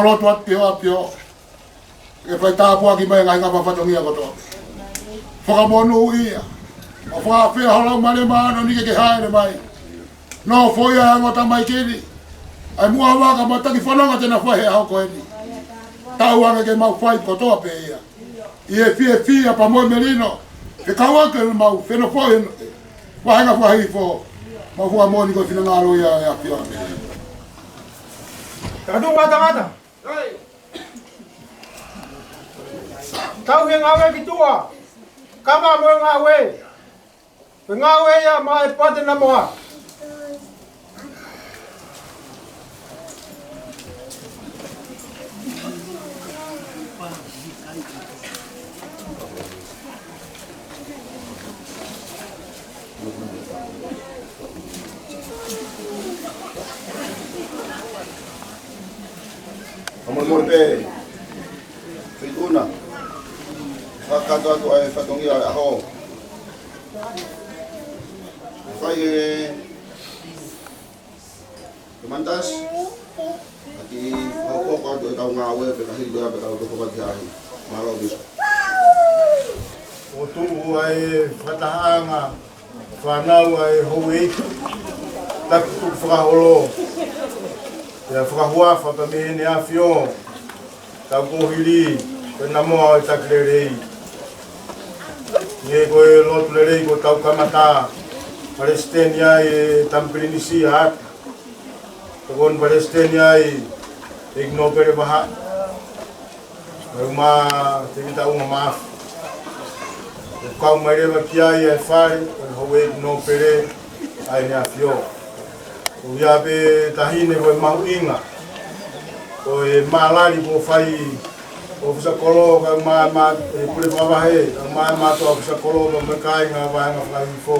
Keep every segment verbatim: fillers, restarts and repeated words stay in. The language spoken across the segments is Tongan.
Lotu atu ki he ʻAfio, ke fai tāpuaki mai e ngaahi ngāue fakafatongia kotoa. Fakamonūʻia. ʻO fakaafeʻi ho Laumālie Māʻoniʻoni ke ke hāʻele mai. Nofoʻia e ongo tamaiki ni. ʻA e muʻa vaka mo e taki fononga te na fai he ʻaho ko eni. Tauange ke mau fai kotoa pē ia ʻi he fiefia pea mo e melino. Fekauʻaki mo ʻemau fenofoʻi e vāhenga fakahihifo. Mau fakamoʻoni ko e finangalo ia ʻo e ʻAfio. ʻĒmeni. Tau tuʻu matamata. Tau he ngāue ki tuʻa. Kama mo e ngāue. Ko e ngāue ia maʻa e Pate Namoa. Kamolemole pē. Feituʻuna. Fakakakato atu ʻa e fatongia ʻo e ʻaho. Fai e Kemantas, ʻaki hokohoko atu ʻetau ngāue pea ka hili ko ia pea tau toko pati ai. Mālō Bishop. ʻO tuʻu ai e fakatahaʻanga fānau ʻa e houʻeiki, taki tukufakaholo, pea fakahuafa pea mei heʻene ʻAfio, tau kuo hili, ko e Namoa ʻo e Taki Lelei. Neongo ko e lotu lelei kuo tau kamata, palesiteni ai e Tama Pilinisi ʻa ʻAta. Tokoni palesiteni ai ʻEiki Nōpele Vahaʻi. Mai uma te kita uma maaf. Kau mai leva ki ai e fale, ʻo e houʻeiki nōpele ʻa ʻEne ʻAfio. Ko ia pē taʻahine ko e mahuʻinga. Ko e mālali kuo fai ʻe he ʻofisa kolo, kae ʻumaʻā e ma-, e pule fakavahe, kae ʻumaʻā e mātuʻa ʻofisa kolo, kae ʻumaʻā e kāinga vāhenga fakahihifo.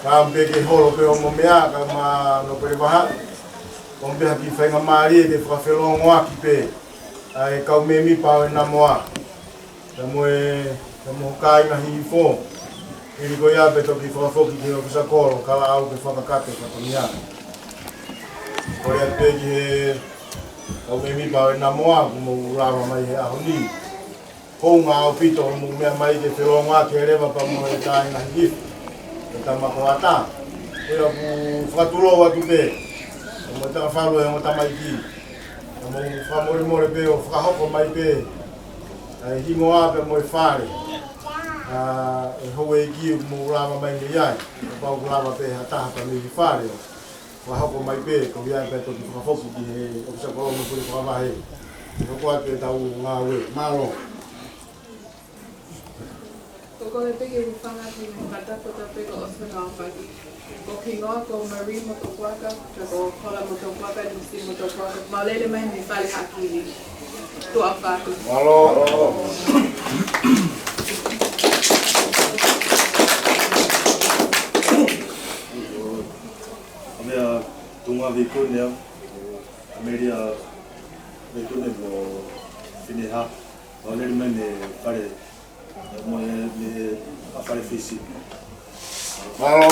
Ka ʻoku pē ke holo pē hoʻomo meʻa, kae ʻumaʻā Nōpele Vahaʻi. ʻOku pē ha kiʻi faingamālie ke fakafelongoaki pē ʻa e kau mēmipa ʻo e Namoa. Pea mo e, pea mo e kāinga hihifo. Hili ko ia pea toki fakafoki ki he ʻofisa kolo, kalaʻau ke fakakakato e fatongia. Kole atu pē ki he kau mēmipa ʻo e Namoa, kuo mou lava mai he ʻaho ni. Hounga ʻaupito hoʻomou meʻa mai ke felongoaki leva pea mo e kāinga hihifo. Ko e tama ko ʻAta. Ko ia ʻoku fakatulou atu pē. Pea mo e takafalu e ongo tamaiki. Pea mou fakamolemole pē ʻo fakahoko mai pē ʻa e hingoa pea mo e fale ʻa e houʻeiki ʻoku mou lava mai mei ai. Kapau ʻoku lava pē ha taha pea mei he fale ʻo fakahoko mai pē, ko ia pea toki fakafoki ki he ʻofisa kolo mo e pule fakavahe. Hoko atu ʻetau ngāue. Mālō. Ko e kole pē ke u hūfanga he meʻa kātoa pē kuo ʻosi fekauʻaki. Ko hoku hingoa ko Marie Motopuaka, pea ko Kola Motopuaka, Lucy Motopuaka, mau lele mai mei Fale Haʻakili. Tuʻa ʻofa atu. Mālō. Ko e meʻa tuʻunga Veikone au, ʻAmelia Veikone mo Fineha, mau lele mai mei Fale mo e, mei he ʻa Fale Fisi. Mālō.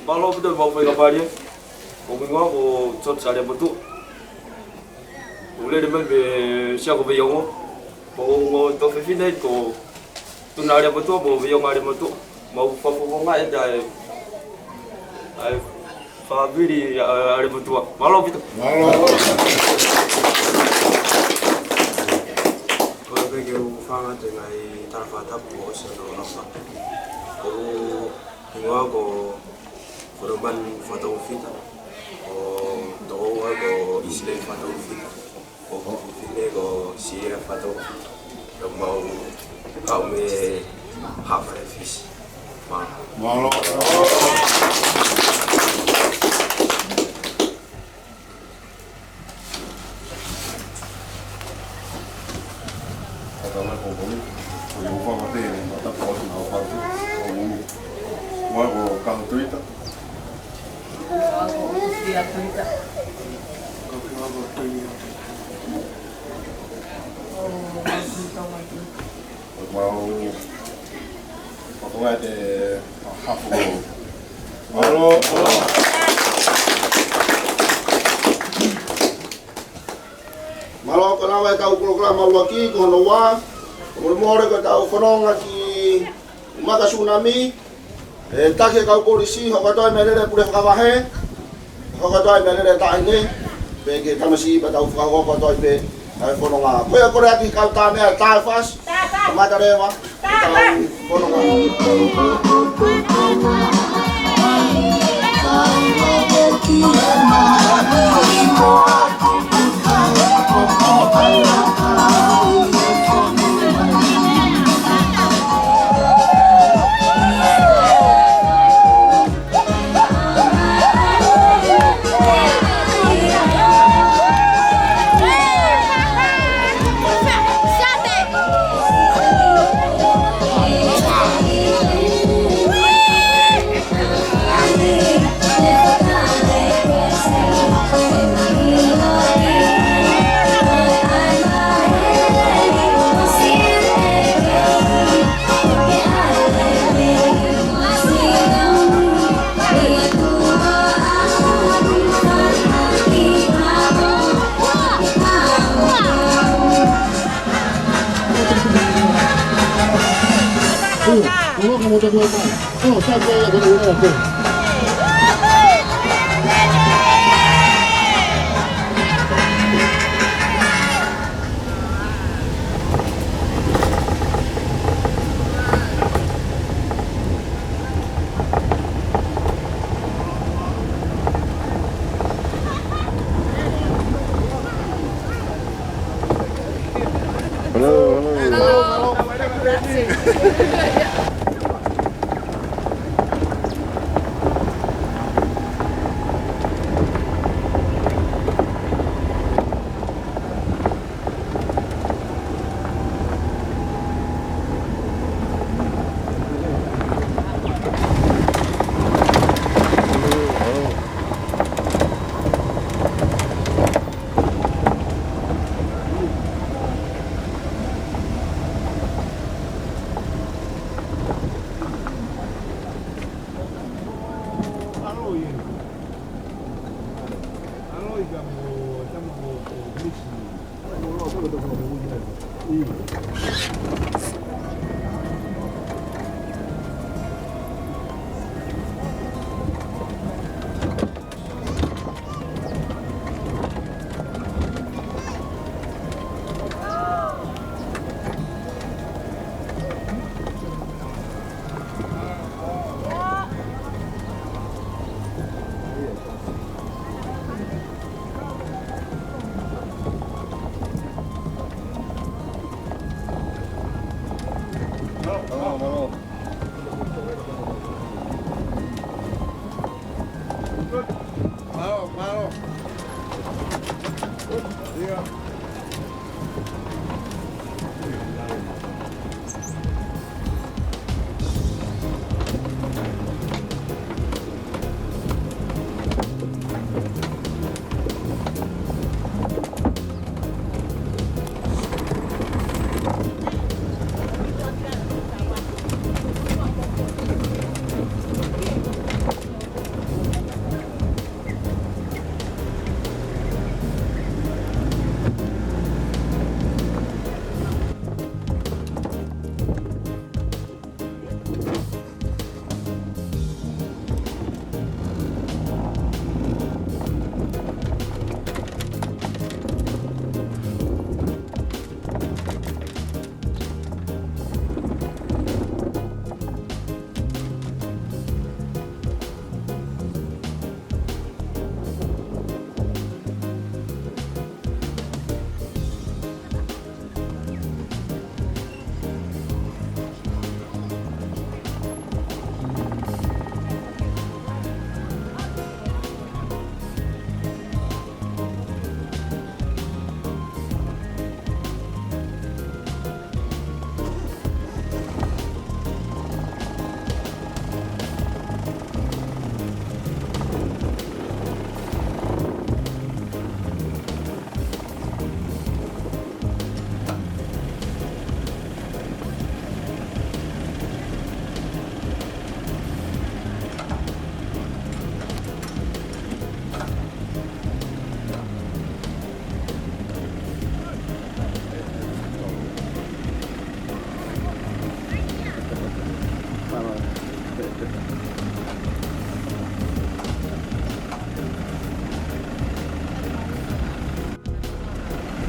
Mālō ʻaupito e mau faingamālie. Ko hoku hingoa ko George Alemotuʻa. ʻOku ou lele mai mei Siako Veiongo. Ko hoku ongo tuofefine ko Tuna Alemotuʻa mo Veiongo Alemotuʻa. Mau fakafofonga ʻe ʻa e, ʻa e fāmili ʻa, ʻa Alemotuʻa. Mālō ʻaupito. Mālō. Kole pē ke u hūfanga he ngaahi tala fakatapu kuo ʻosi hono ʻofa. Ko hoku hingoa ko Foloman Fatau Fita. Ko hoku tokoua ko Isileli Fatau Fita. Ko hoku fefine ko Sierra Fatau Fita. Pea mau kau mei Haʻa Fale Fisi. Mālō. Mālō. Tata mai ko Boni, ko Iova Mate, Mata Paosi, Nau Patu, ko Mumi. Ua ko Kahu Tuita. Ua ko Sia Tuita. Ko Ua ko Tuini Tuita. Ko Matu Toma Tuita. Mau, mau ko e hafo. Mālō. Mālō, ko ʻena ʻetau polokalama ʻuluaki, ko hono ua, ʻo mole ko ʻetau fononga ki Maka Sunami, ʻe taki e kau polisi, hoko atu ai e meʻalele pule fakavahe, hoko atu ai e meʻalele taʻahine, pea ki he tamasiʻi pea tau fakahoko atu ai pē ʻa e fononga. Ko ia kole atu ki he kau tā meʻa, tā fasi, tā fasi. Kamata leva.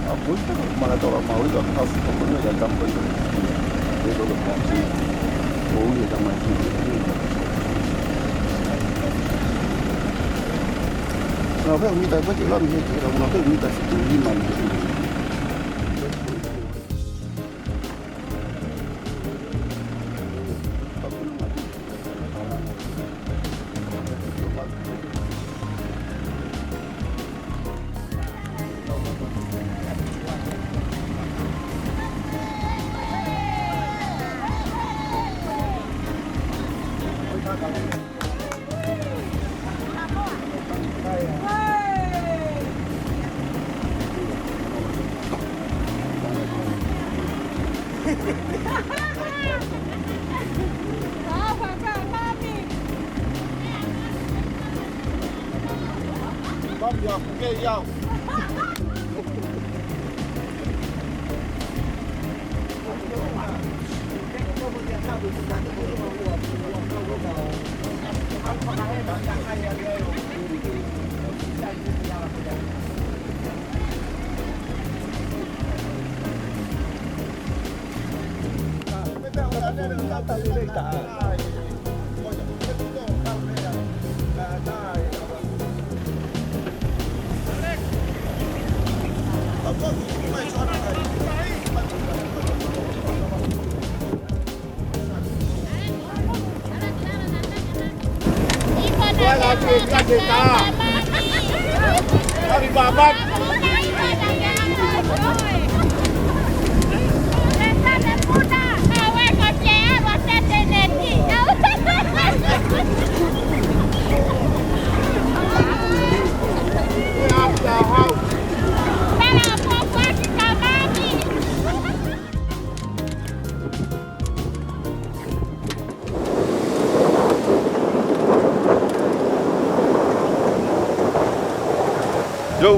Ko e taha ʻo e malanga Tonga Māori, ka ko e hā fua ko ē ia, tampa ia. Ko e toko pāti. Ko ia tamai ki. Nā, ko e mita ko ē ke lami he, ke lami ko e mita fitu nima ni. Yo.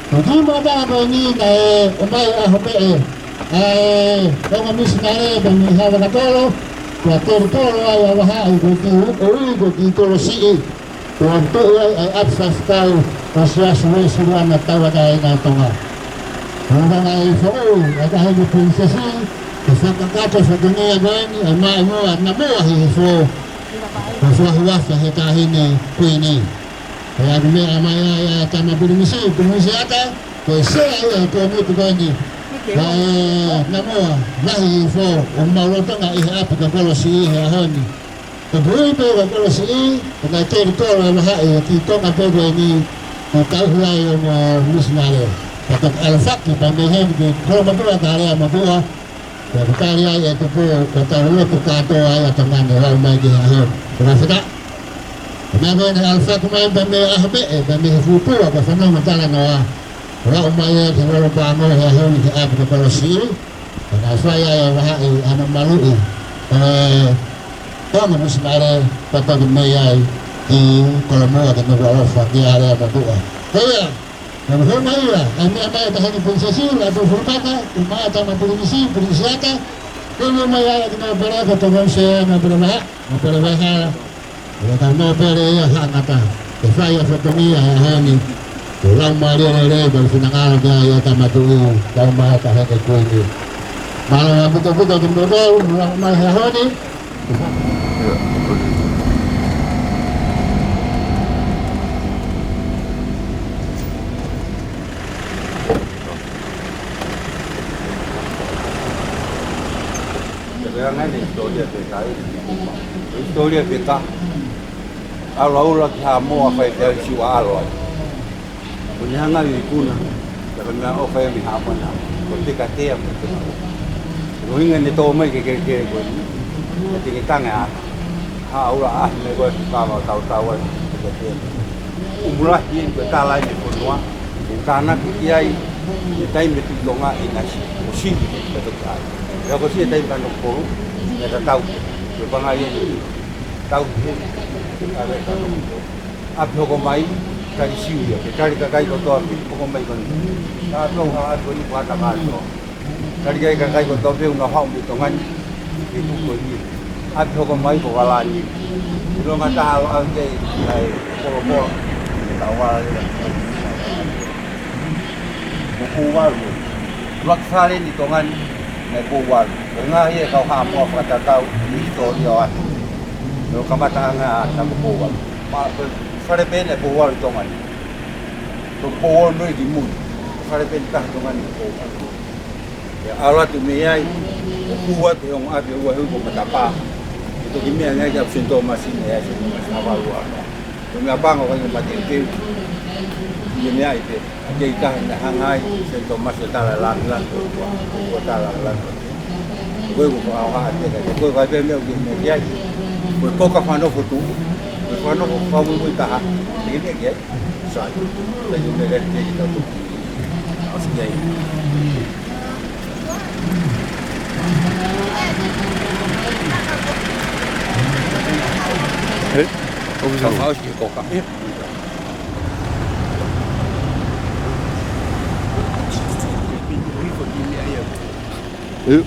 Ko e kiʻi meʻa ko eni naʻe ʻomai ʻaho pē ʻe he ongo misinale pea mei Haʻa Vakatolo, ko e tolu tolo ai ʻa e vahaʻa ko e kiʻi uʻi, ko e kiʻi tolo siʻi, ko e tuʻu ai ʻa e ʻapi faifekau ʻo e Siasi Uēsiliana Tauʻatāina ʻo Tonga. Ko e ʻuhinga ʻe foʻou ʻa e Taʻahine Pilinisesi ke fakakakato e fatongia ko eni, ʻa e maʻimoa Namua Hihifo, ko e fuafuafa he Taʻahine Kuini. Ko e ʻapi meʻa mai ai ʻa e tama Pilinisi, Pilinisiata, ko e sea ia ʻo e kōmiti ko eni. Ko e Namua Hihifo, ʻoku mau lolotonga ʻi he ʻapi ko Kolosi ʻi he ʻaho ni. Ko e pui pē ko Kolosi, ko e ngaahi tolu tolo e vahaʻa ʻo e kiʻi konga pē ko eni, ʻoku tauhi ai ʻa e ongo misinale. Ka toki ʻalofaki pē mei heni ki Kolomotuʻa, Kaleamotuʻa, ko e kutali ai e tupu, ko e tau lotu kātoa ai ʻa Tonga ni ʻo aʻu mai ki he ʻaho ni. Ko e feta. Ko e meʻa ko eni ʻalofaki mai pē mei he ʻaho pē, pē mei he fuʻu pua ko e fanongo talanoa. ʻO aʻu mai ē ki Lolopango he ʻaho ni ki he ʻapi ko Kolosi. Ko e naʻe fai ai e vahaʻa ʻa e maluʻi ʻo e ongo misinale, pea toki mei ai ki Kolomotuʻa, ki Nukuʻalofa, ki Kaleamotuʻa. Ko ia, ko e homa ia, ʻa e meʻa mai ʻa e Taʻahine Pilinisesi, la tu furupaka, ko e meʻa ʻa e tama Pilinisi, Pilinisiata, ko e meʻa mai ʻa e kiʻi nōpele ko e tokoni se nōpele vaha, nōpele vaha. ʻIo, ka nōpele ia Haʻa Ngata. Ke fai ʻa e fatongia he ʻaho ni. Ko e laumālie lelei, ko e finangalo ki ai ʻa e tama tuʻi, kae ʻumaʻā e Taʻahine Kuini. Mālō ʻaupito ʻaupito kimoutolu, ʻoku mou ʻomai he ʻaho ni. Te ke anga ni hisitōlia pē kai. Hisitōlia pē ka. ʻAlu ʻa Ula ki Haʻamoa, fai pē ai siʻi ʻalu ai. Ko ʻene hanga ʻo ikuna, ka ko e meʻaʻofa ia mei Haʻamoa na. Ko e pekatea mo e peka. Ko e ʻuhinga ne tō mai ke kelekele ko eni. Ko e teketanga ʻa Haʻa Ula ʻaʻahi mai ko ē ki Kava ʻo tautau ai, pekatea. ʻUmulahi eni ko e tala eni e fonua. ʻOku tānaki ki ai ʻi he taimi ʻo e Tuʻi Tonga ʻi Nasi, ʻo sivi, pea toki ʻai. Pea ko e siʻi taimi Kanokupolu, ʻe tatau. Ko e pangai eni, tau he, ʻa e Kanokupolu. ʻApi hoko mai, Tali Siu ia, ke tali kakai kotoa pē, hoko mai ko eni. Ka tau ha atu ni kuata kātoa. Tali kakai kotoa pē ʻoku nau haʻu mei Tonga ni, ke tuʻu ko eni. ʻApi hoko mai ko Kalani. ʻIlonga taha ʻalu ʻau ke ai, kolokolo. Ke tau wala leva. Ko Pouvalu. Laki fale ni Tonga ni, naʻe Pouvalu. Ko e ngaahi ʻe kau Haʻamoa fakatatau, ʻi he hisitōlia ʻo ʻAtu. Ko e kamataʻanga ʻa Pouvalu. Ma, ko e fale pē naʻe Pouvalu Tonga ni. Ko Pouvalu Noi ki mui. Ko e fale pē taha Tonga ni Pouvalu. ʻE ʻalu atu mei ai, ʻo kū atu he ongo ʻapi ʻe ua he ui ko Matapā. ʻE toki meʻa ngai ki ʻapi Saint Thomas ni, ʻe ai Saint Thomas ʻa Valu ʻa. Ko e meʻa pango kai ko Mateuteu. ʻI he meʻa ʻi pē. ʻA kei taha naʻe hanga ai, Saint Thomas ʻo tala langilangi, ʻo tala langilangi. Ko e ko ʻauha ʻa te kai, ko e kai pē meʻa ʻoku ke meʻa ki ai. Ko e koka fanofo tuʻu, ko e fanofo fakamuimui taha, ʻe ke meʻa ki ai. Sai, sai ko e meʻa ki ai, ki ai, ki ai. ʻAusi ki ai. Ē, ʻoku sa ʻausi ki he koka. Ē. Ē.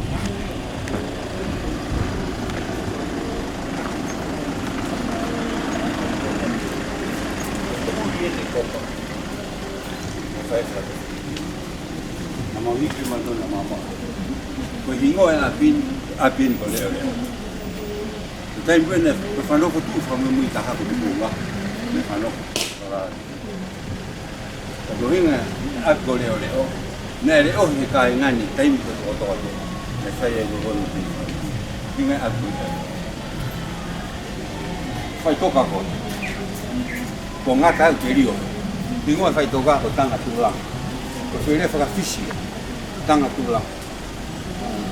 Ko e hingoa e ʻapi ni, ʻapi ni ko Leʻoleʻo. Ko e taimi pē naʻe fanofo tuʻu fakamuimui taha ko Tuʻunga, naʻe fanofo. Ka ko e hingoa ʻapi ko Leʻoleʻo, naʻe leʻohi he kāinga ni, taimi ko ē ʻo e toko toa pē, naʻe fai ai ko hono pē. Hingoa ʻapi ko Leʻoleʻo. Faʻitoka ko ē. Ko Ngata ʻoku ke lio. Hingoa faʻitoka ko Tangatulanga. Ko e fale fakafisi, Tangatulanga.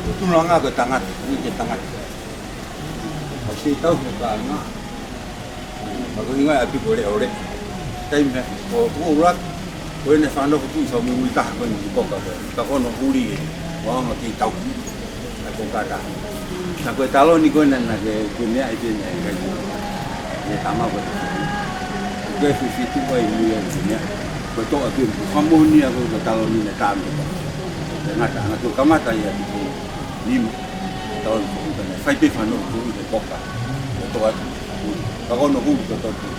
Ko Tulanga ko e tangata, ʻi he tangata. ʻOsi tau he kāinga. Ka ko e hingoa e ʻapi ko Leʻoleʻo. Taimi ko ē ʻoku ou ʻuluaki, ko ʻene fanofo tuʻu fakamuimui taha ko eni ki he koka ko ē. Ka ko hono huli ē, ʻo aʻu ki he tau. Ka ko kata. Ka ko e taloni ko ena naʻa ke, ke meʻa ai pē naʻe kai ko. ʻE tama ko ē. Ko e fifi tuʻu ai mui ai ke meʻa. Ko e toʻa pē, ko e fakamoʻoni ia ko e taloni naʻe tama ko ē. Ngata, ngata kamata ia ki he nima. Taloni ko ē, fai pē fanofo tuʻu ʻi he koka. Ko e toʻa tuʻu. Ka ko hono huli ko e toʻa tuʻu.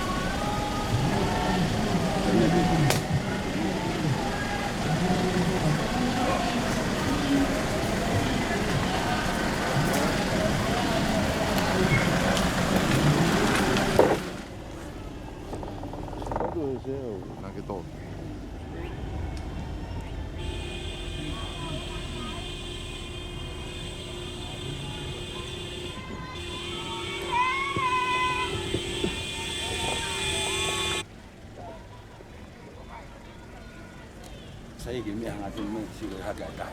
Sai ke meʻa hanga atu mo sio hake ata.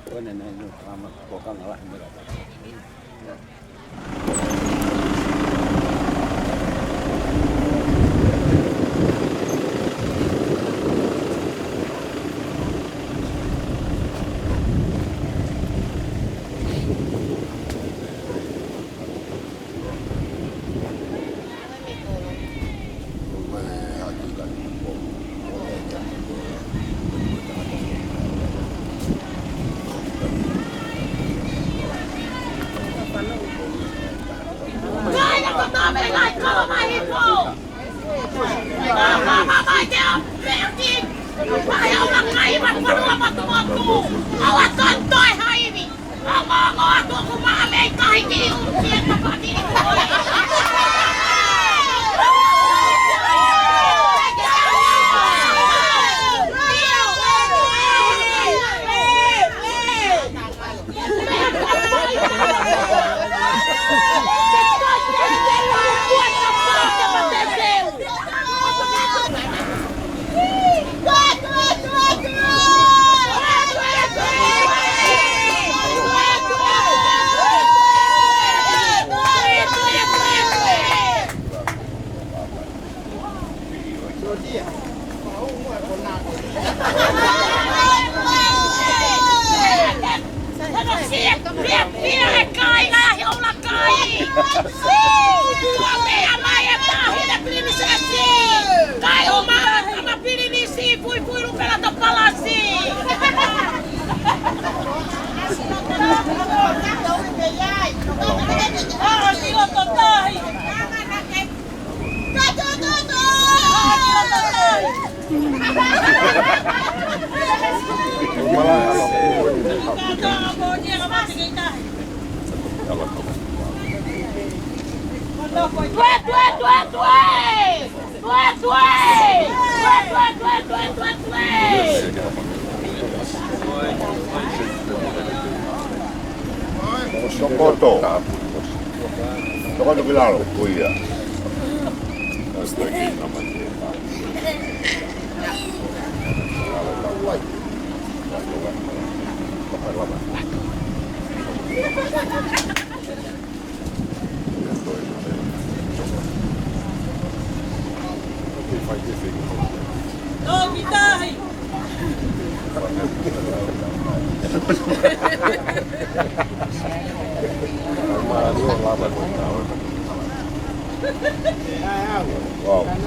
Ko ena naʻe inu kama, ko kama lahi mera. Tuē, tuē, tuē, tuē! Tuē, tuē! Tuē, tuē, tuē, tuē, tuē, tuē! Tokoto. Tokoto ki lalo, ko ia. Wow.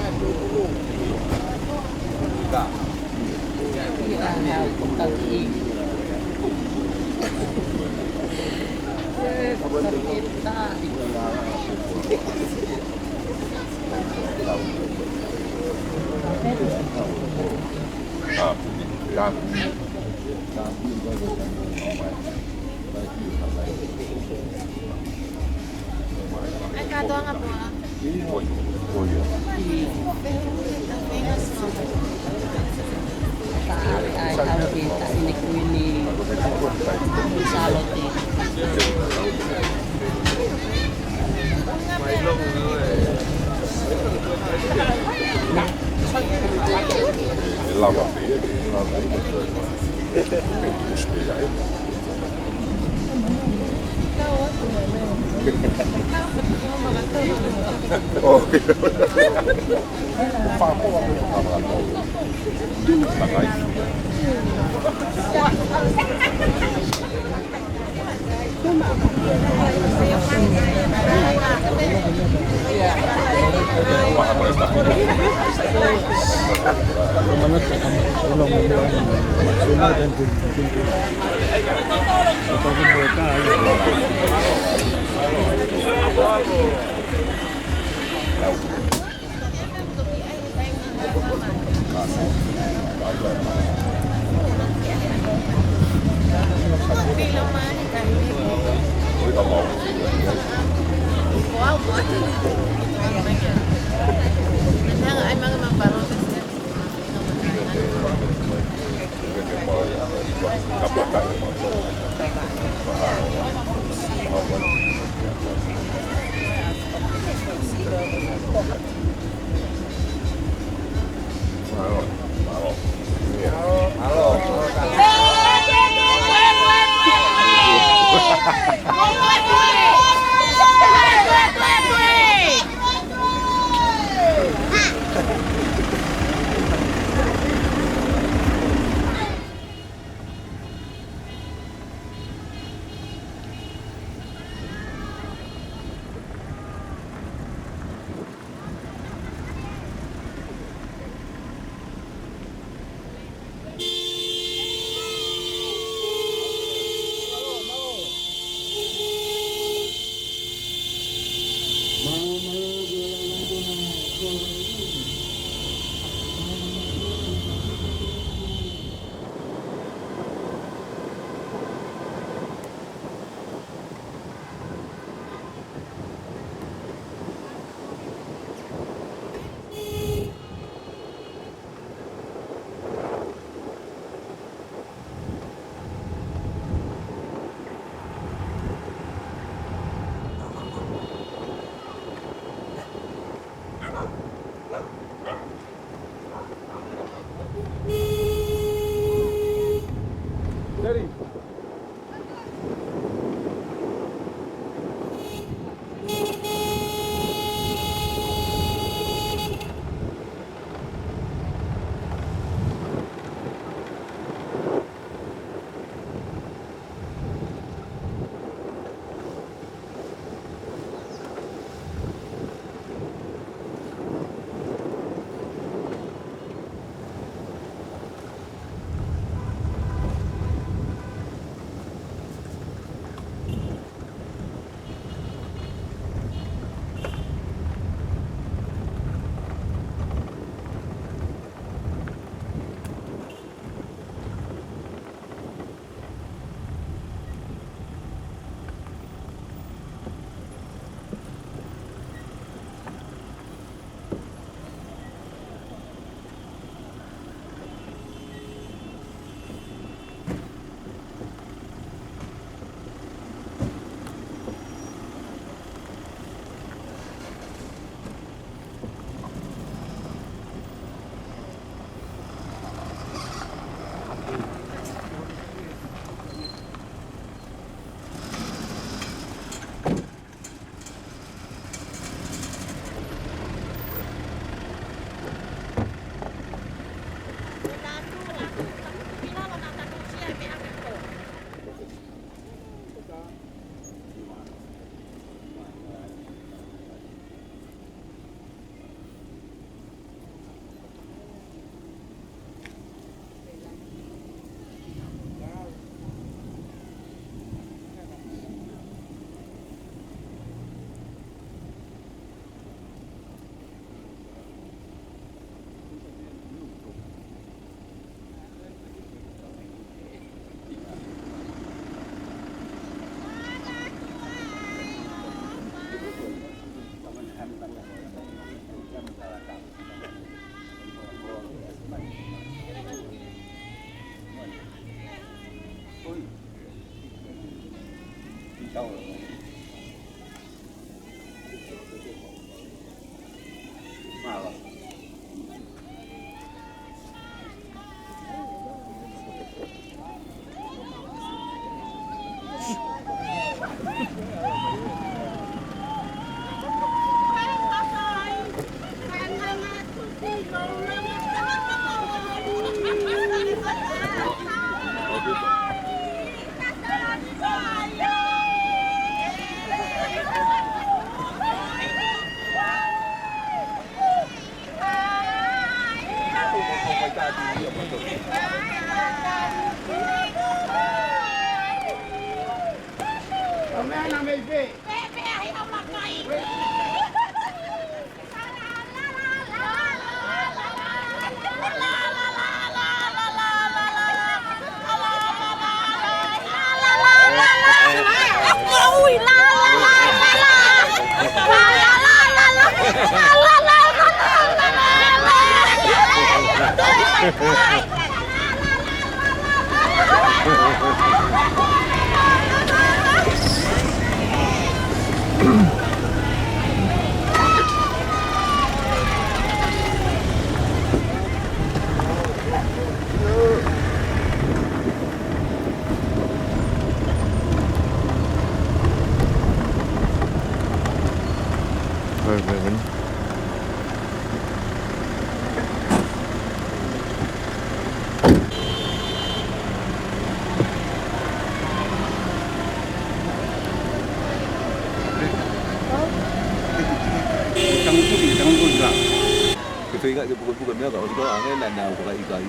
Ke feinga ke pukepuke meʻa ka ʻosi ko e anga ena naʻa ku fakaʻikaiʻi.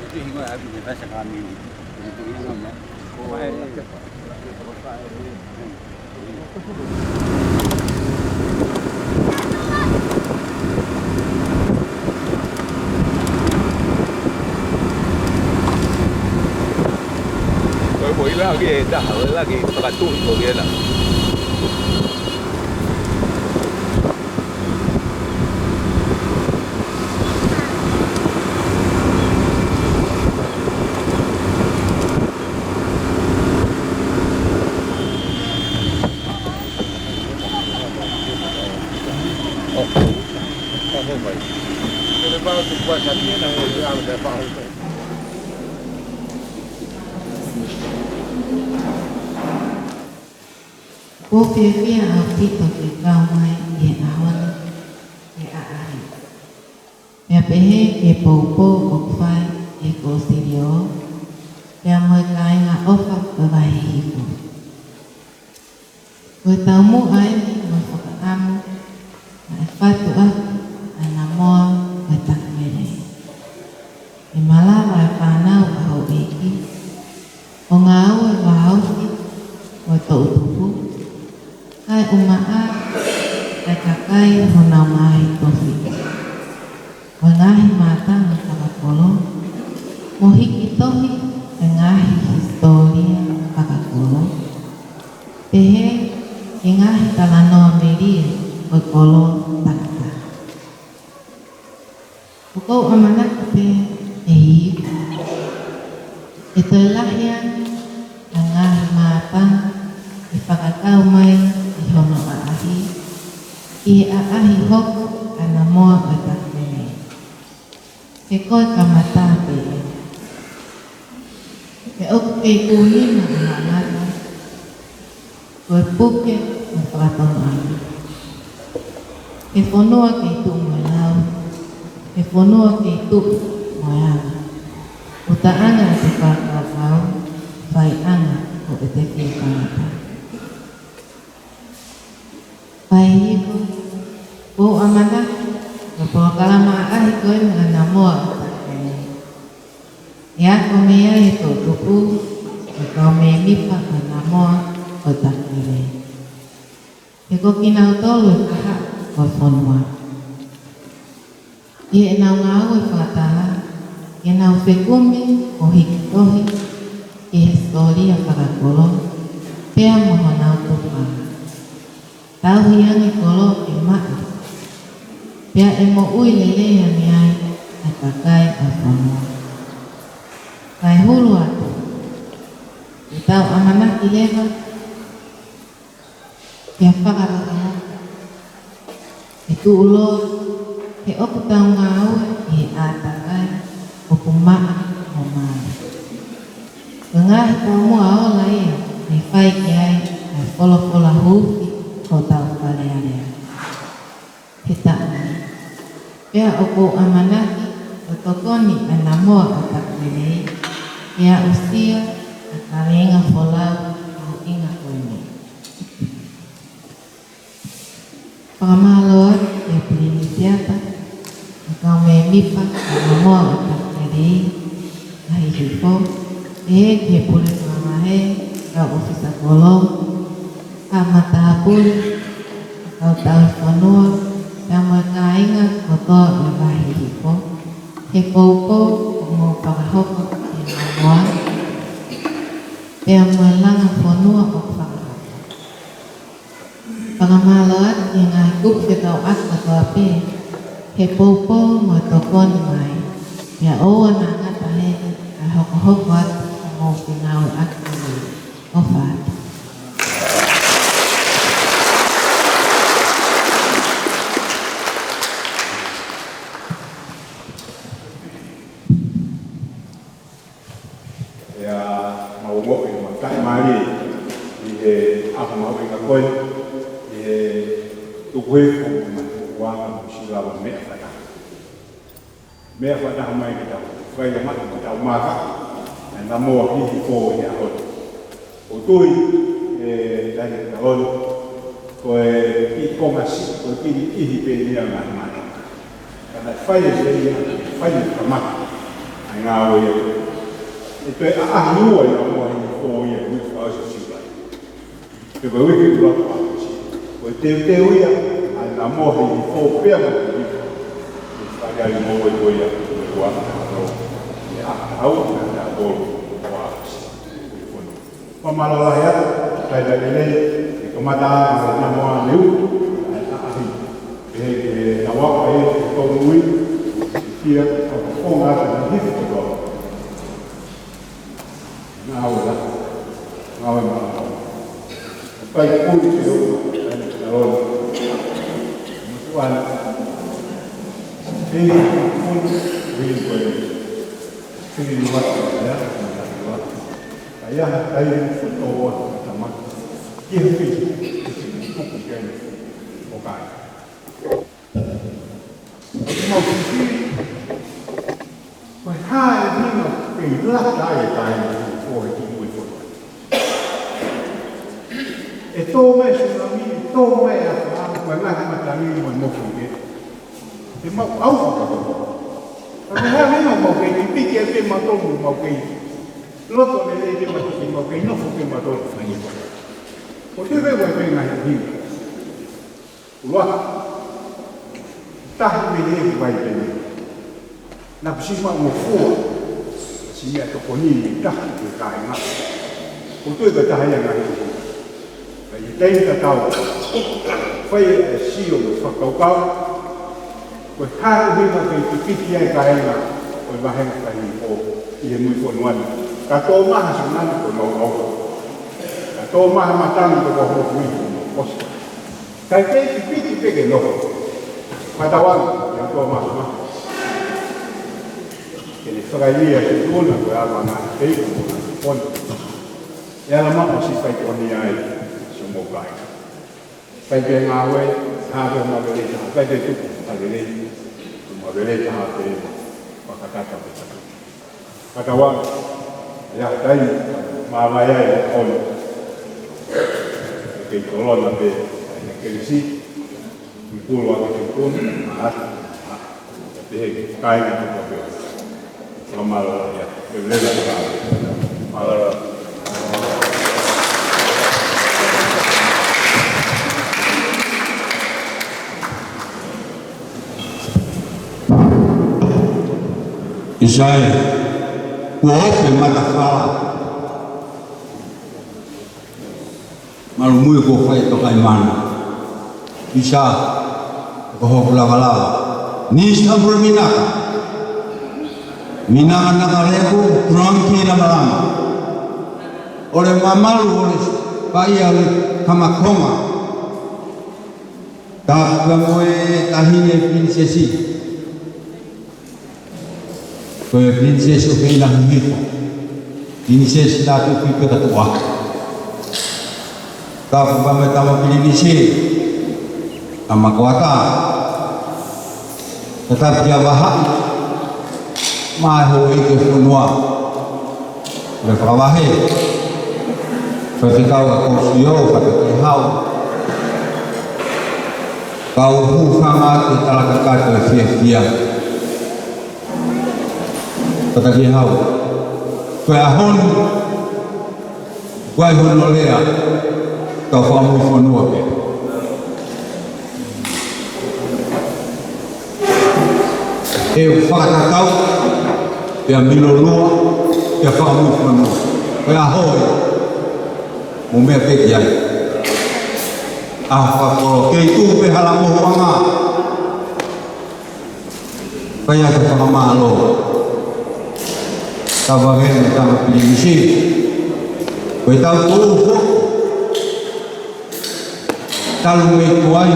Ko e hingoa ʻapi ne pasa ka mini. Ko e hingoa meʻa. Ko e Ko e ʻilo ke taha, ʻo ʻilo ke fakatuʻi ko ia na. Kuo fiefia ʻaupito ke kau mai ʻi he ʻaho ni ki he ʻaʻahi. Pea pehē ki he poupou ʻoku fai ʻi he Kōsilio, pea mo e kāinga ʻofa ʻo e Vahe Hihifo. Ko e taumuʻa eni mo e fakaʻamu naʻe fatu ʻaki ʻa e namoa ʻo e Takimele. ʻE malava e fānau ʻa houʻeiki, ʻo ngāue vāofi mo e toʻutupu, kae ʻumaʻā ʻa e kakai honau ngaahi tofi, mo e ngaahi mātanga fakakolo, mo hiki tohi e ngaahi hisitōlia fakakolo, pehē ki he ngaahi talanoa melie ʻo e kolo takitaha. ʻOku ou ʻamanaki pē ʻe Hihifo, ʻe toe lahi ange ʻa e ngaahi mātanga ʻe fakakau mai ʻi hono ʻaʻahi, ʻi he ʻaʻahi hoko ʻa e namoa ʻo e Takimele. He ko e kamata pē eni. He ʻoku kei kūnina ʻa Haʻamata, ko e puke mo e fakatonutonu. He fonua kei tuʻu mo e lau, he fonua kei tuʻu mo e anga. Utaʻanga ʻete fakakaukau, faiʻanga ʻo ʻete fie kamata. Vahe Hihifo, ʻoku ou ʻamanaki ko e polokalama ʻaʻahi ko eni ʻa e namoa ʻo e Takimele, ʻe ako mei ai e toʻutupu mo e kau mēmipa ʻo e namoa ʻo e Takimele. He ko kinautolu e kahaʻu ʻo e fonua. ʻI heʻenau ngāue fakataha, ke nau fekumi ʻo hiki tohi ki he hisitōlia fakakolo, pea mo honau tupuʻanga. Tauhi ange kolo ke maʻa, pea ʻe moʻui lelei ange ai kakai ʻo e fonua. Kae hulu atu, ʻoku tau ʻamanaki leva ke fakalotolahi, ke tuʻuloa, he ʻoku tau ngāue ʻi he ʻātakai ʻoku maʻa mo mali. Ko e ngaahi taumuʻa ola ia ne fai ki ai ʻa e folofola huufi ʻo hotau Fale Alea he taʻu ni. Pea ʻoku ou ʻamanaki ʻoku tokoni ʻa e namoa ʻo Takelei ke aʻusia ʻa e kaveinga folau mahuʻinga ko eni. Fakamālō atu ki he Pilinisiata, ʻa e kau mēmipa ʻo e namoa ʻo Takelei, ʻa Hihifo, ʻa e Pule Fakavahe, kau ʻōfisa kolo, ʻa e matāpule, ʻa e kau tauhi fonua, pea mo e kāinga kotoa ʻo e Vahe Hihifo, he poupou ʻoku mou fakahoko ki he namoa, pea mo e langa fonua ʻoku fakahoko. Fakamālō atu ki he ngaahi kupu fekauʻaki kotoa pē he poupou mo e tokoni mai, pea ʻoua naʻa ngata heni kae hokohoko atu ʻa e ngaahi ngāueʻaki. ʻOfa atu. ʻIa, mau ongoʻi mo taʻimālie ʻi he ʻaho mahuʻinga ko eni, ʻi he tuku hifo mai ʻa e ʻuhinga mo e sila ʻo e meʻa fakataha. Meʻa fakataha mai ke tau fai ʻa e mata mo tau maka, ʻa e namoa Hihifo ʻi he ʻaho ni. ʻOku ou tui, ʻe Taʻahine Taloni, ko e kiʻi konga siʻi, ko e kiʻi niʻihi pē ia ʻa e ngaahi mata. Ka naʻe fai ʻe ia, fai ʻe ia kamata ʻa e ngāue ia. ʻE toe ʻaʻahi ua ia ʻa e namoa Hihifo ia, ʻi he uike fakaʻosi ʻo Siulai. Pea ko e uike ʻuluaki ʻo ʻAokosi, ko e teuteu ia ʻa e namoa Hihifo pea mo Hihifo. ʻE fai ai mo e ko ia, ko e ua ʻa e ʻaho, ʻe ʻaho ʻe taha tolu ʻo ʻAokosi. Fakamālō lahi atu, taʻahine lelei, ʻe kamata ʻa e namoa Leu, ʻa e ʻaʻahi. ʻE, ʻe, naua ʻa e, ʻe tonu ui, ʻe fia, ʻe fakafofonga atu ʻa e Hihifo kotoa. Ngāue la, ngāue mālōlō. Fai puli ke o, ʻa e taloni. Motuʻa na. ʻE, puli, ui, ui. Fili ni watu, ʻa e, ʻa e, ʻa e. ʻA ia, ʻa ia, ʻo ua, tama. Ki he fili, ki he fili, puku ke ni, ʻo kai. ʻOku mau fifili, ko e hā e ʻuhinga ke ʻi lata ai e taimi ko e kiʻi ʻuhi ko ē. ʻE tō mai e sunami, ʻe tō mai e afā, ko e ngaahi matangi mo e mofuike. ʻE mau ʻauha kotoa. Ka ko e hā e ʻuhinga mau kei piki ʻa e pē matolu mau kei loto lelei ke mau kei, mau kei nofo ke matolu fai e. Ko e tui pē ko e pē ngaahi ʻuhinga. ʻUluaki, tahi mei he vai pē ni. Naʻa ku siʻi maʻu mo fua, siʻi meʻatokoni ni tahi ki he kāinga. ʻOku ou tui ko e taha ia e ngaahi ʻuhinga. Ka ʻi he taimi tatau, fai e sio mo e fakakaukau, ko e hā e ʻuhinga ke pipiki ai e kāinga ʻo e vahenga Vahe Hihifo ʻi he mui fonua ni. Ka tō mai ha sunami ko e mau ʻauha. Ka tō mai ha matangi ko e mau mofuike, mau kosi. Kae kei pipiki pē ke nofo. Matauange, ʻe tō mai ha sunami. Ke ne fakaivia e tuna, ko e ala ngaahi teiku, ko e ngaahi poni. ʻE ala maʻu siʻi fai tokoni ai, siʻomou kāinga. Fai pē ngāue, hā pē homau lelei taha, fai pē tuku, fai lelei, homau lelei taha pē, fakakata pē taha. Matauange, ʻe aʻu taimi, māvae ai, ʻo ne. ʻE kei tolona pē, ʻa e kelesi, ʻi pulu ake ke pulu, ʻa, ʻa, ʻa, pehē ki he kāinga kotoa pē. Fakamālō lahi atu, ʻe lele atu. Mālō. ʻIsai, kuo ope matafala. Malu mui kuo fai toka i mana. ʻIsa, ko hoku lavalava. Minisitā Pule Minaka. Minanga Nakaleku, Drunky Lamalama. ʻO e mamalu ʻo e paʻia ʻo e Kamakonga. Tapu mo e Taʻahine Pilinisesi. Ko e Pilinisesi ʻo Feʻinahihifo. Pilinisesi Lātūfuipeka Tuʻa. Tapu mo e Tama Pilinisi, Tama Koata. Tapu kia Vahaʻi, mo e houʻeiki ʻo e fonua. Ko e fakavahe, Faifekau ʻa Kōsio, Faifekau Hau. Kau hūfanga atu he talakakato ʻo e fiefia. Faifekau Hau. Ko e ʻaho ni, ko e ʻaho ni ʻo e lea, tau fakamuifonua pē. ʻE fakatatau, pea milolua, pea fakamuifonua. Ko e ʻaho ia, mou meʻa pē ki ai. ʻAho fakakoloa, kei tuʻu pē hala mohuʻanga. Fai atu e fakamālō. Tapu ange mo e Tama Pilinisi. Ko e tau tuʻu foki. Talu mei tuai,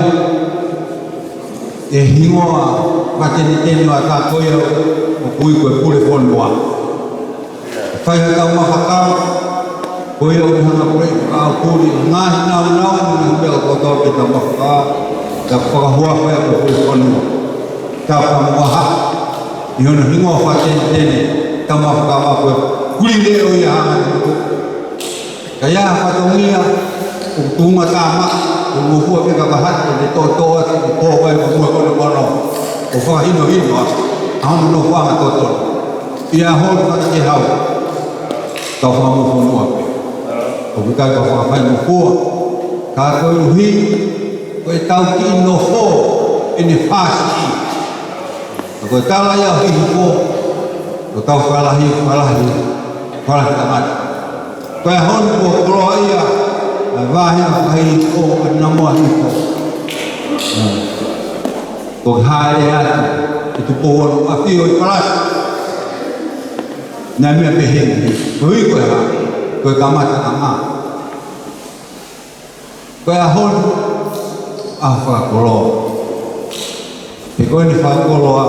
ʻe hingoa fakatenetene ʻo e ʻata ko ia ʻoku ui ko e Pule Fonua. Fai ha tau mafakau, ko ia ʻoku hanga pule ka au puli, ngaahi naunau, ngaahi meʻa kotoa pē tau mafakau, tau fakahuafa ia ko e Pule Fonua. Tau fakamuaha, ʻi hono hingoa fakatenetene, tau mafakau ko e Kulileʻo ia hanga ni. Ka ʻi ai ha fatongia, ʻoku tuʻunga tama, ʻoku ngofua pē ka vaha, ʻo ne tōtō atu, ʻo pō vai mo mua kono kono, ʻo fakahinohino atu, ʻa hono nofoʻanga totonu. ʻI he ʻaho ni Faifekau Hau, tau fakamuifonua pē. ʻOku ʻikai ke fakafaingofua, ka koeʻuhi, ko e tau kiʻi nofo, ʻene fasi. Ko e tala ia ʻo Hihifo, ko e tau falahi, falahi, falahi tangata. Ko e ʻaho ni kuo koloa ia, ʻa e vahe ʻa Hihifo, ʻa Namoa Hihifo. Ko e hāʻele atu, ʻi Tupou Ono, ʻa Fio ʻi Palasi. Naʻe meʻa pehē ni, ko e ʻuhi ko e hā, ko e kamataʻanga. Ko e ʻaho ni, ʻaho fakakoloa. He ko ʻene fakakoloa,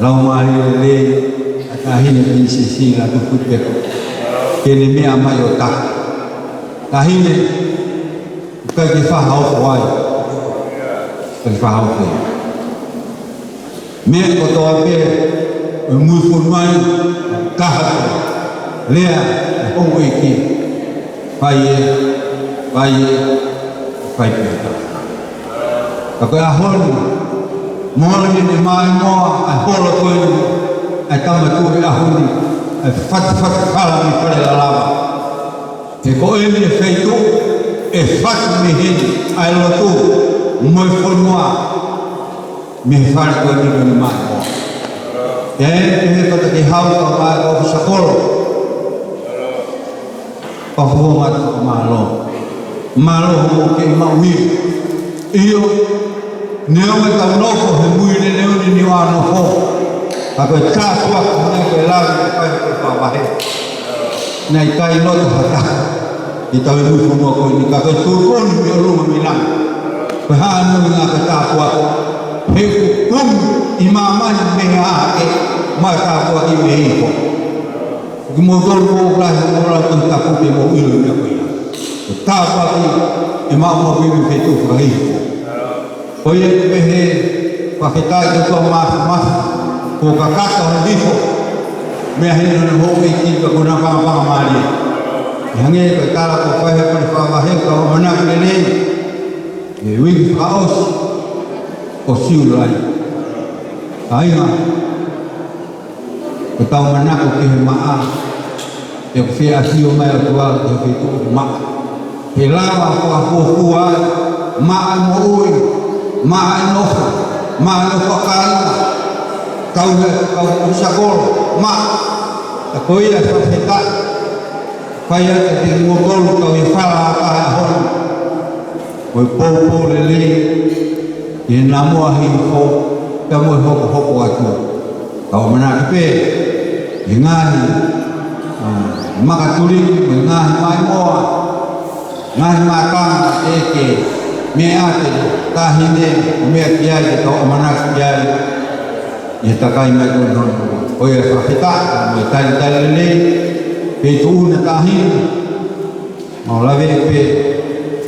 laumālie lelei, ʻa e Taʻahine Pilinisesi Lātūfuipeka. Ke ne meʻa mai ʻo taki. Taʻahine, ʻikai ke fakaofo ai. ʻIkai ke fakaofo ai. Meʻa kotoa pē, ʻe muifonua ai, kaha ko e lea, ʻe houʻeiki, fai ē, fai ē, fai pē. Ka ko e ʻaho ni, mole ni ne mai moa, ʻa e holo ko eni, ʻa e tama tuʻu he ʻaho ni, ʻa e fatafata fala mei Fale Lalava. He ko eni e feituʻu, ʻe fatu mei heni, ʻa e lotu, mo e fonua, mei he fale ko eni ko eni mai. ʻE, ʻe he Faifekau Hau ka mai ko Sakolo. Pafua mata mālō. Mālō hoʻomou kei maʻu ʻi. ʻIo, neongo ʻetau nofo he mui ne neoni ni ʻa nofo. Ka ko e tāpuaki ko e lave ko e fai ko e fakavahe. Naʻe ʻikai loto ha taha ʻi tautolu e fonua ko eni, ka ko e tuʻutuʻuni mei ʻolunga mei langi. Ko e hā nui ngā ka tāpuaki. He ʻoku kumi ʻi māmani mei he ʻaho ke ma tāpuaki mei he Hihifo. Kimoutolu ʻoku lahi hoʻomou lau Tohi Tapu ke mou ʻilo e meʻa ko ia. Ko e tāpuaki ʻe maʻu mei he feituʻu fakahihifo. Ko ia ʻoku pehē, fakafetaʻi ki he ʻOtua Māfimafi, kuo kakato e Hihifo, meʻa heni hono houʻeiki ka ko e nāpangapanga mālie. ʻI hangē ko e tala kuo fai he Kole Fakavahe ka ʻamanaki lelei, ʻi he uike fakaʻosi ʻo Siulai. Kāinga, ko ʻetau manako ki he maʻa, ʻe ʻoku fie ʻafio mai ʻa e ʻOtua ki he feituʻu maʻa. He lava fakafuofua ai, maʻa e moʻui, maʻa e nofo, maʻa e nofo ʻa kāinga, kau he, kau ʻi Sakolo, maʻa, ka ko ia fakafetaʻi, fai atu kimoutolu kau ʻi he fala ʻa e ʻaho ni. Ko e poupou lelei, ʻi he Namoa Hihifo, pea mo e hokohoko atu. ʻOku ʻamanaki pē, ʻi he ngaahi, ʻa, makatuli, mo e ngaahi maimoa, ngaahi mākanga, ʻe ke meʻa ki he taʻahine, ʻo meʻa ki ai, ke tau ʻamanaki ki ai, ʻi he takai mai ko eni. Ko ia fakafetaʻi, mo e talitali lelei, pē tuʻuna taʻahine, mau lave pē,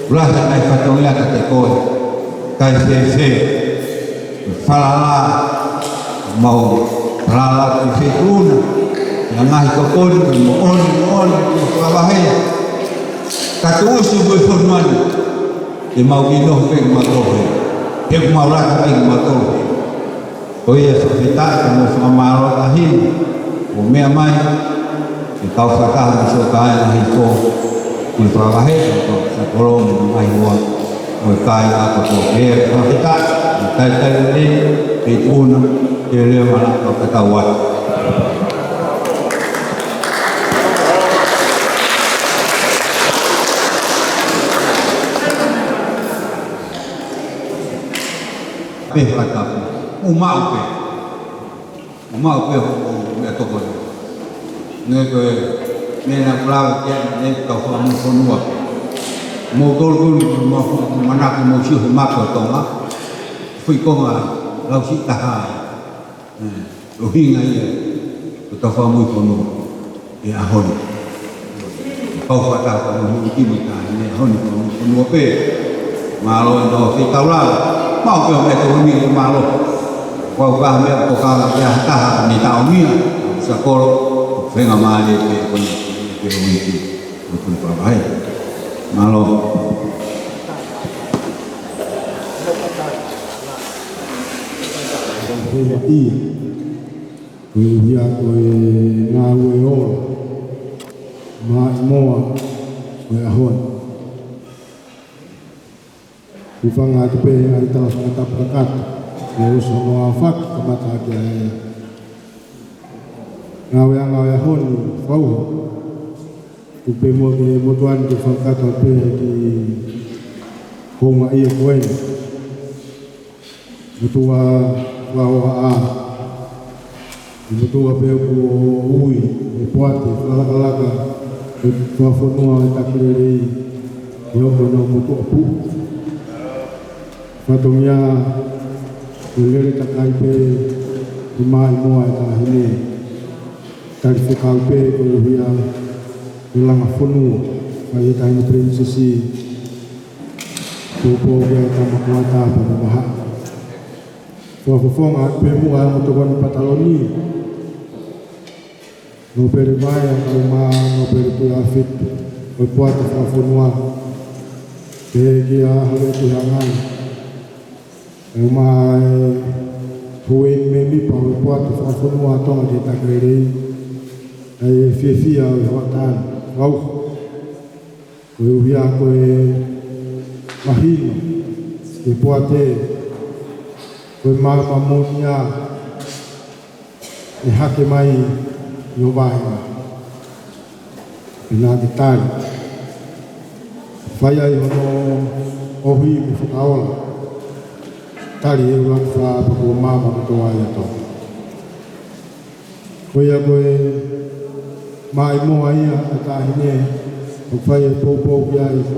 ʻoku lahi ʻa e fatongia kiate koe, kae fēfē, falala, mau falala ki he tuʻuna, ʻi he ngaahi tokoni, moʻoni, moʻoni, ko e fakavahe. Ka tuʻusi ko e fonua ni, ʻe mau kei noho pē kimautolu. ʻE mau laka pē kimautolu. Ko ia fakafetaʻi mo fakamālō taʻahine, ʻo meʻa mai, ke kau fakataha mo siʻo kāinga hifo, ki he fakavahe, ko e kolomu mai hoa, mo e kāinga kotoa. Ko ia fakafetaʻi, mo e talitali lelei, pē tuʻuna, ke lea mana ka kau atu. Pē fakatapu, ʻo maʻu pē. ʻO maʻu pē hoʻo meʻatokoni. Neongo ko e meʻa naʻa ku lave ki ai, ne tau fakamoʻui fonua. Mo tolu kunu, mo, mo manako mo sio he mapa ʻo Tonga. Foʻi konga lausiʻi taha. ʻE, ʻuhinga ia, ko e tau fakamoʻui fonua. ʻI he ʻaho ni. Kau fakataha mo e houʻeiki mo e taʻahine ʻaho ni, ko e fonua pē. Mālō ʻi hono fetaulaki. Maʻu pē hoʻo meʻatokoni, mālō. Ko e hā ha meʻa ʻoku ke kole ki ha taha, ne taʻomia, sa kolo, fenga mālie pē, ko eni, pē houʻeiki, ko e tui pāpai. Mālō. Ko e ia. Ko e ʻuhinga ko e ngāue ola, maʻimoa, ko e ʻaho ni. Hūfanga atu pē ʻa e tala fakatapu kakato, ke ʻosi hono aofaki, kamata ʻaki ʻa e ngāueʻanga ʻo e ʻaho ni, fau. Tuku pē muʻa ki he motuʻa ni ke fakakakato pē ki he houngaʻia ko eni. Motuʻa fakahohaʻa. Motuʻa pē ʻoku ui, ʻe poate, fakalakalaka, ʻe fakafonua ʻa e taki lelei, ʻe hoko ko e motuʻa puʻu. Fatongia, ʻe lele takai pē, ʻe maʻimoa ʻa e taʻahine. Tali fekau pē, ko e ʻuhinga, ʻe langa fonua, fai ʻe he taʻahine pilinisesi, poupou ki ai ʻa e tama kuata pea mo e vahaʻa. Fakafofonga atu pē muʻa ʻa e ongo tokoni pataloni. Nōpele Vaea, kae ʻumaʻā Nōpele Tuʻiʻāfiti, ko e poate fakafonua. Pehē kia Hauetu Hangani. Kae ʻumaʻā e houʻeiki mēmipa ʻo e poate fakafonua ʻa Tonga ki he taki lelei. ʻA e fiefia ʻo e hoʻatā ni. Kau. Ko e ʻuhinga ko e mahino, ke poate, ko e maama moʻoni ia, ʻe hake mai ʻi ho vāhenga. Pea ke tali. Fai ai hono ʻohi mo fakaola. Tali e ʻuluaki fā pea kuo maama kotoa ia ʻa Tonga. Ko ia ko e maʻimoa ia ʻa e taʻahine, ʻoku fai e poupou ki ai, ʻa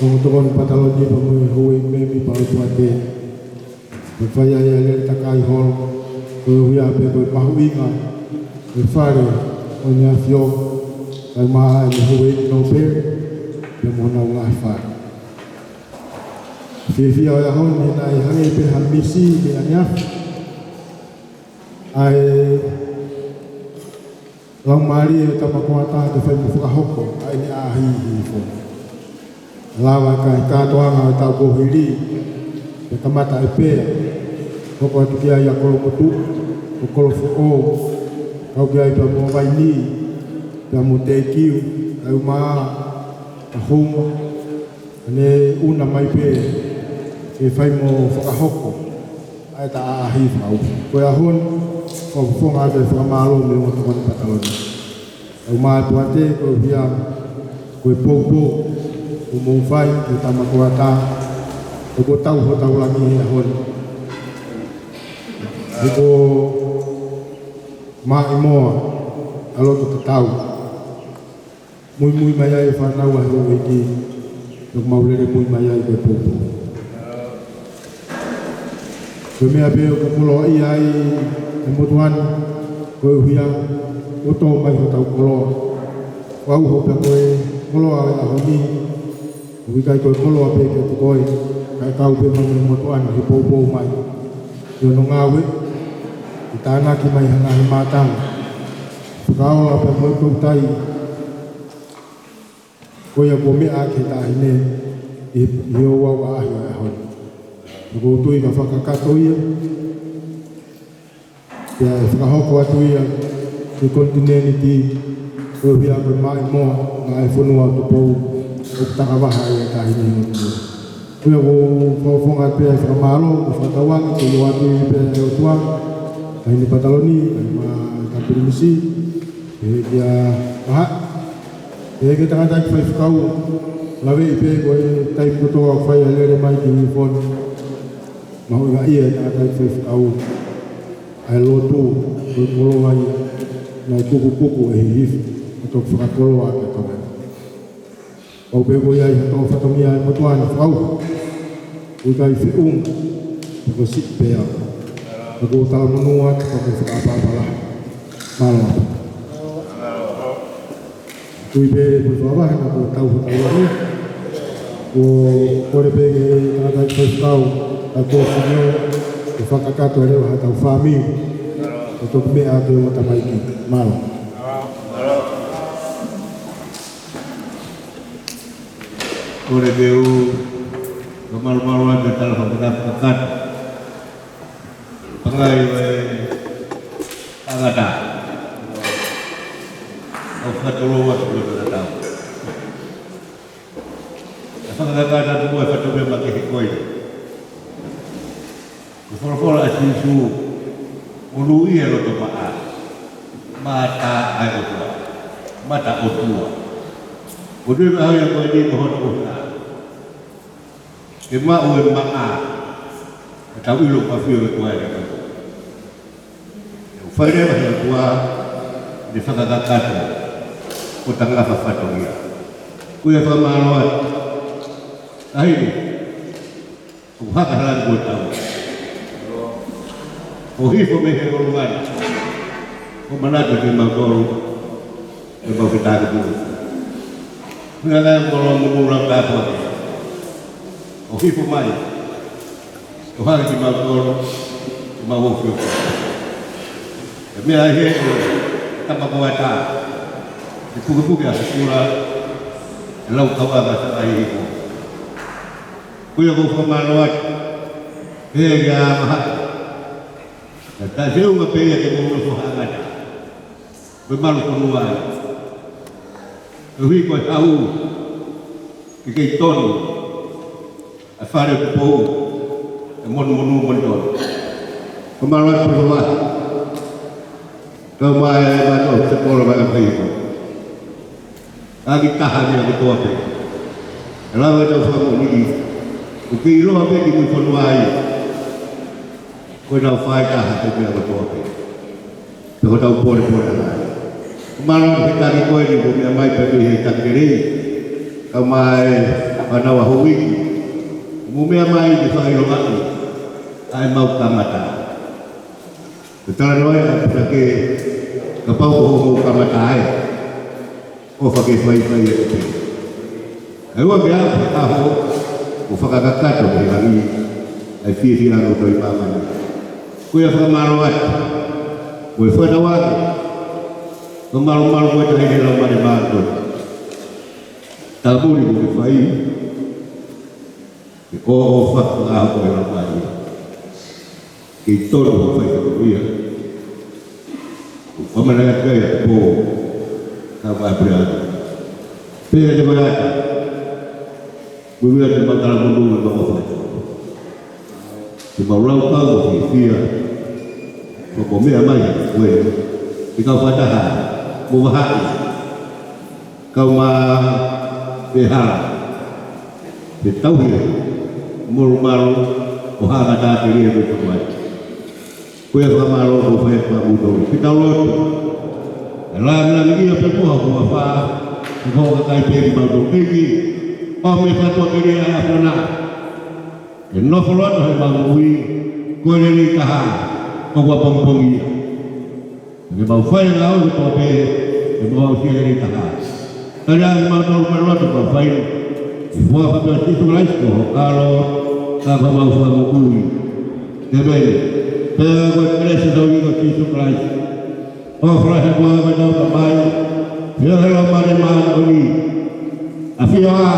e ongo tokoni pataloni pea mo e houʻeiki mēmipa ʻo e poate. ʻOku fai ai ʻa e lele takai holo, ko e ʻuhinga pē ko e mahuʻinga, ʻo e fale, ʻo ʻEne ʻAfio, kae ʻumaʻā ʻene houʻeiki nōpele, pea mo honau ngaahi fale. Fiefia ʻo e ʻaho ni naʻe hangē pē ha misi mei ʻaneafi. ʻA e laumālie ʻo e tama kuata ke fai mo fakahoko ʻa ʻene ʻaʻahi hifo. Lava e kātoanga ʻo e taʻu kuo hili, pea kamata ʻe pea, hoko atu ki ai ʻa Kolomotuʻa, ʻo Kolofoʻou, kau ki ai pea mo Vaini, pea mo Tekiu, kae ʻumaʻā ʻa Homa, ʻa ʻene ʻuna mai pē, ke fai mo fakahoko ʻa e taʻaʻahi fau. Ko e ʻaho ni, fakafofonga atu e fakamālō mei he ongo tokoni pataloni. Kae ʻumaʻā e poate, ko e ʻuhinga, ko e poupou, ʻoku mou fai, ki he tama kuata, ʻoku tau hotau langi he ʻaho ni. ʻOku Maʻimoa ʻa Lototatau. Muimui mai ai e fānau ʻa e houʻeiki, ʻoku mau lele muimui mai ai ko e poupou. Ko e meʻa pē ʻoku koloaʻia ai e motuʻa ni, koeʻuhi ʻoku tō mai hotau koloa. Fakaʻuho pē ko e koloa ʻo e ʻaho ni, ʻoku ʻikai ko e koloa pē kiate koe, kae kau pē mo e motuʻa ni he poupou mai. ʻI hono ngāue, ʻi he tānaki mai ha ngaahi mātanga. Fakaola pē mo e toutai, ko ia kuo meʻa ʻaki he taʻahine ʻi, ʻi he ouau ʻaʻahi ʻo e ʻaho ni. ʻOku ou tui ka fakakakato ia, pea ʻe fakahoko atu ia ki he konitinēniti, koeʻuhi ko e maʻimoa maʻa e fonua ʻo Tupou, ʻoku takavaha ai e taʻahine ʻi hono moʻui. Ko ia ʻoku ou fakafofonga pē ʻa e fakamālō, ʻoku fakatauange ke ʻoatu pē ʻe he ʻOtua, Taʻahine Pataloni, Taʻahine Pilinisi, ʻEiki ʻa Maha, ʻEiki Tangataʻeiki Faifekau, laveʻi pē ko e taimi kotoa ʻoku fai ʻa e lele mai ki he hihifo ni, mahuʻinga ia e tangataʻeiki faifekau, ʻa e lotu, ko e koloa ia, naʻe kukukuku ʻe he hihifo, ʻo toki fakakoloa ʻaki e koloa. ʻOku pehē ko ia ʻi he tō fatongia e motuʻa ni fau, ʻoku ʻikai feʻunga, pea ko e siʻi pē au. Pea ʻoku ou talamonū atu, pea ʻoku ou fakaʻapaʻapa lahi. Mālō. Tui pē ko e fakavahe naʻa kuo tau hotau lahi. Kuo kole pē ke tangataʻeiki faifekau, ʻa e kōsinio, ke fakakakato leva haʻatau fāmili. Ko e toki meʻa atu e tamaiki. Mālō. Kole ke u fakamalumalu atu e tala fakatapu kakato. Pangai ʻo e tangata. ʻOku fakatolonga atu ki Lototatau. ʻE fakakakato atu mo e fatongia makehe ko eni. Ko e folofola ʻa Sīsū, monūʻia e loto maʻa, maʻa ʻa e ʻOtua, mata ʻOtua. Ko e tui maʻa ia ko eni ko hono ʻuhinga ke maʻu e maʻa, ʻa e tau ʻilo ʻoku ʻafio e ʻOtua ʻi hotau loto. ʻE fai leva ʻe he ʻOtua ʻene fakakakato hota ngafa fatongia. Ko ia fakamālō atu. Taʻahine, ʻoku haka he langi kuo tau. ʻO hifo mei he ʻolunga ni, ʻo manatu kimautolu, ʻemau fetaulaki pulu. Pea naʻe kolo mo mula kātoa. ʻO hifo mai, ʻo hanga kimautolu, ʻemau ofiofi. ʻE meʻa ʻi he ʻe tapa ko ata, ʻe pukepuke ʻa Sisula, ʻe lau kau ʻa Sakaihiko. Ko ia ʻoku ou fakamālō atu, pehē kia Maha. Ka ta se unga pē ia ke mou nofo hangata. Ko e malu fonua ia. Koeʻuhi ko e hau, ke kei tonu, ʻa e fale ʻo Tupou, ʻe monumonū monitonu. Ko e malu atu ko e vahe. Kau mai e mato, se kolo mai ka pahipo. Ka ki taha ni ʻa kotoa pē. ʻE lava ke tau fakamoʻoniʻi. ʻOku kei ʻiloa pē ki mui fonua ia. Ko ʻenau fai taha pē meʻa kotoa pē. Pea ko ʻetau pōlepole ʻa e. Ko e mālō ʻa e taki ko eni, mou meʻa mai pē mei he taki lelei. Kau mai fānau ʻa houʻeiki. Mou meʻa mai ke fakaʻilongaʻi ʻa ʻemau kamata. Ko e talanoa ia ʻa e punake, kapau ko hoʻomou kamata ai, ʻofa ke faifai ʻe koe pē. Kae ʻoua ke ʻalu ha taha ʻo fakakakato ki he langi ʻa e fiefia ʻa e loto ʻi māmani. Ko ia fakamālō atu, ko e fakatauange, fakamalumalu ko e taʻahine laumālie māʻoniʻoni. Tāpuni mo ke fai, ke ʻoʻofa fakahoko e laumālie. Kei tonu ʻo fai fatongia. ʻO kamana ia kai ʻa Tupou, ka ʻoku ʻapiako. Pea te maiata. Muimui atu ʻemau talamonū mo ʻemau ʻofa. Ke mau lau kau mo fiefia. Ko e meʻa mai ʻa koe. Ke kau fakataha. Mo vahaʻi. Kau mai pē hala. Pea tauhi. Molumalu ʻo hanga tākelia mo tau mai. Ko e fakamālō kuo fai kiate kimautolu. Ke tau lotu. ʻE lāngilangiʻia pē koe ʻi ho huafa, ʻi ho kakai pē kimautolu, ʻEiki, ʻomi e fatuʻakelea ʻa e ʻAfiona ke nofo loto heʻemau moʻui, ko e lelei taha ʻoku ʻapongipongia. Ke mau fai e ngāue kotoa pē, ke mau aʻusia e lelei taha. Tali ange kimautolu pea lotu ke mau fai, ʻi he huafa pē ʻo Sīsū Kalaisi ko ho ʻAlo, ka ko homau Fakamoʻui. ʻĒmeni. Pea ko e kelesi ʻa hotau ʻEiki ko Sīsū Kalaisi, ʻofa lahi ʻa e ʻOtua ko ʻetau Tamai, feohi ʻa e Laumālie Māʻoniʻoni, ʻafioʻanga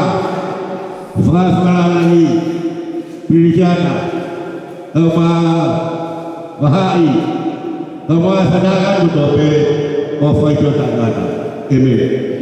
ʻa e Fakamoʻui, pilisi ʻa e tangata, kae ʻumaʻā ʻa e faʻahinga, kae ʻumaʻā e faʻahinga kotoa pē ʻo e faitoʻo taʻengata. ʻĒmeni.